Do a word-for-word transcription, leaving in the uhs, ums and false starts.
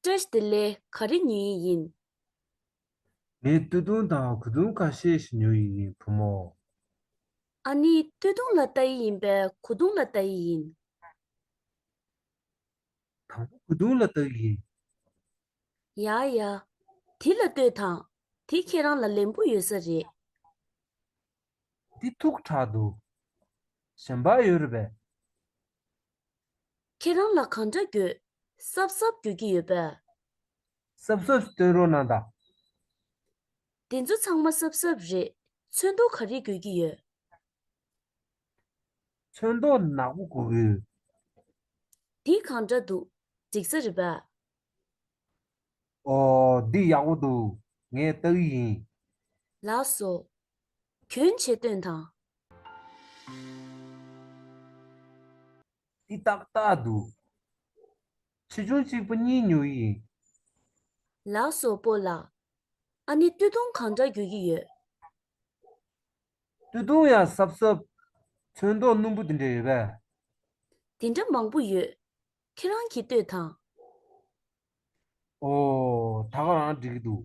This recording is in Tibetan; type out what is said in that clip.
བཀྲ་ཤིས་བདེ་ལེགས། ག་རེ་ཉོ་ཡི་ཡིན། ངས་སྟོད་ཐུང་དང་གོས་ཐུང་ཁ་ཤས་ཤིག་ཉོ་ཡི་ཡིན་བུ་མོ། ཨ་ནི་སྟོད་ཐུང་ལ་ལྟ་ཡི་ཡིན་པས་གོས་ཐུང་ལ་ལྟ་ཡི་ཡིན། དང་པོ་གོས་ཐུང་ལ་ལྟ་གི་ཡིན། ཡ་ཡ། དེ་ལ་ལྟོས་དང་། དེ་ཁྱེད་རང་ལ་ལེན་པོ་ཡོད་ས་རེད། འདི་མཐུག་དྲགས་འདུག་གཞན་པ་ཡོད་རེད་པས། ཁྱེད་རང་ལ་གང་འདྲ་དགོས། སྲབ་སྲབ་དགོས་ཀྱི་ཡོད་པས། སྲབ་སྲབ་སྟོན་རོགས་གནང་དང་། འདི་ཚོ་ཚང་མ་སྲབ་སྲབ་རེད། ཚོན་མདོག་ག་རེ་དགོས་ཀྱི་ཡོད། ཚོན་མདོག་ནག་པོ་དགོས་ཀྱི་ཡོད། འདི་གང་འདྲ་འདུག་འགྲིག་ས་རེད་པས། ཨོ། འདི་ཡག་པོ་འདུག་ངས་ལྟ་གི་ཡིན། ལགས་སོ། གྱོན་བྱས་སྟོན་དང་། འདི་ཏག་ཏག་འདུག་ཆེ་ཆུང་གཅིག་པ་གཉིས་ཉོ་གི་ཡིན། ལགས་སོ་སྤོ་ལགས། ཨ་ནི་སྟོད་ཐུང་གང་འདྲ་དགོས་ཀྱི་ཡོད། སྟོད་ཐུང་ཡང་སྲབ་སྲབ། ཚོན་མདོག་སྣུམ་པོ་དེ་འདྲ་ཡོད་པས། དེ་འདྲ་མང་པོ་ཡོད། ཁྱེད་རང་གིས་ལྟོས་དང་། ཨོ། ད་ག་རང་འགྲིག་གི་འདུག